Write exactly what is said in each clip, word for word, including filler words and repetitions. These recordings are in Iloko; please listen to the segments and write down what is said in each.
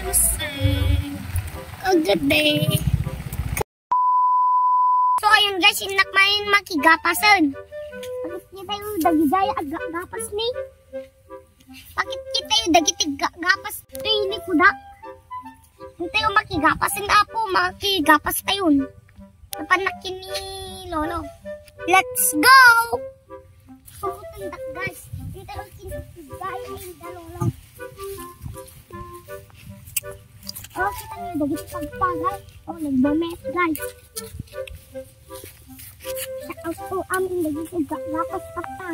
Kasi, kagadi. So, ayun guys, innak manen makigapasen. Pakit kitayo dagiti aggapas ni. Pakit kitayo dagiti ga-, gapas ni kudak. Intayo makigapasen, Apo, makigapas tayon. Napanak ni Lolo. Let's go! Pumutundak, guys. Dito ang kinagay ay dalolo. Oh, kita niyo, dagiti pagpagay. Oh, nagbamet, guys. Sa auto, amin, dagiti ga-, gapas pata.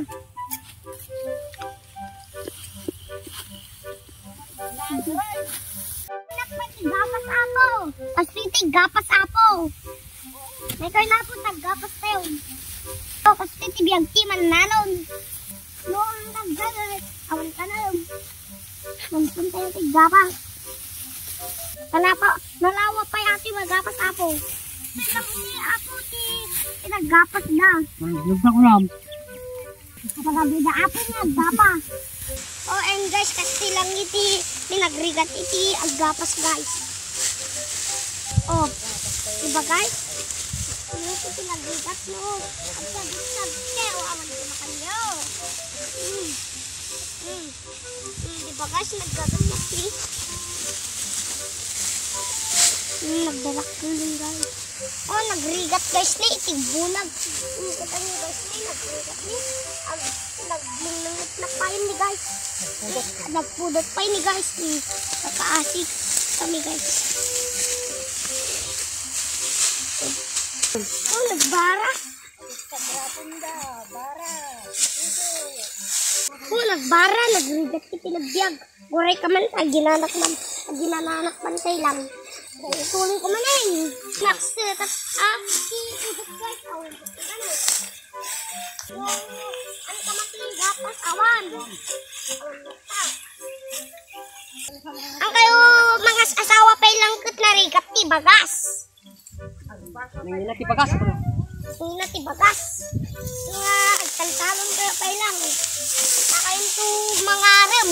Gapas, Apo. Pastitig gapas, Apo. May karna po, taggapas tayo. O, kasi ti biag ti mannalon. No, ang taggapas, awan ka na yun. Mansin tayo ti gapas. Wala pa, nalawa pa yung ating magapas, Apo. Ito lang ni Apo ti pinaggapas na. Ang ganda ko lang. Kapagabida, Apo, nga gapas. O, and guys, kasi lang iti pinagrigat iti aggapas, guys. O, diba, guys? Ano iti pinagrigat, no? Ang sabit-sabit, eh. O, awan ko na kayo. Mm. Mm. Mm, diba, guys? Naggagas na, please. Mm, nagdalak ko yun, guys. O, nagrigat, guys, ni iti bunag. Mm, kita niyo, guys, ni nagrigat ni. Ag-, naglingngot na pa yun ni, guys. Nagpudot pa yun ni, guys, ni. Kakaasik kami, guys. O, nagbara. O, nagbara, nagrigat ti pinagbiag. Uray ka man, aginanak man, aginananak man kay lang. Ituloy ko man eh. Naksetat, ah, si Ibet guys, awan ko ano. Ang kamating gapas, awan. Ang kayo, mga asawa pa ilang ket narigat ti bagas. Nangina ti bagas, bro. Nangina ti bagas. Nga, agtaltalon kayo pa ilang. Nakain to mangarem.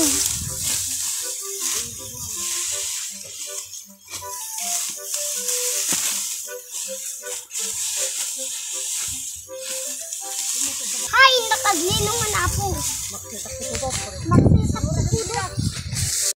Hay, nakagninong man, Apo.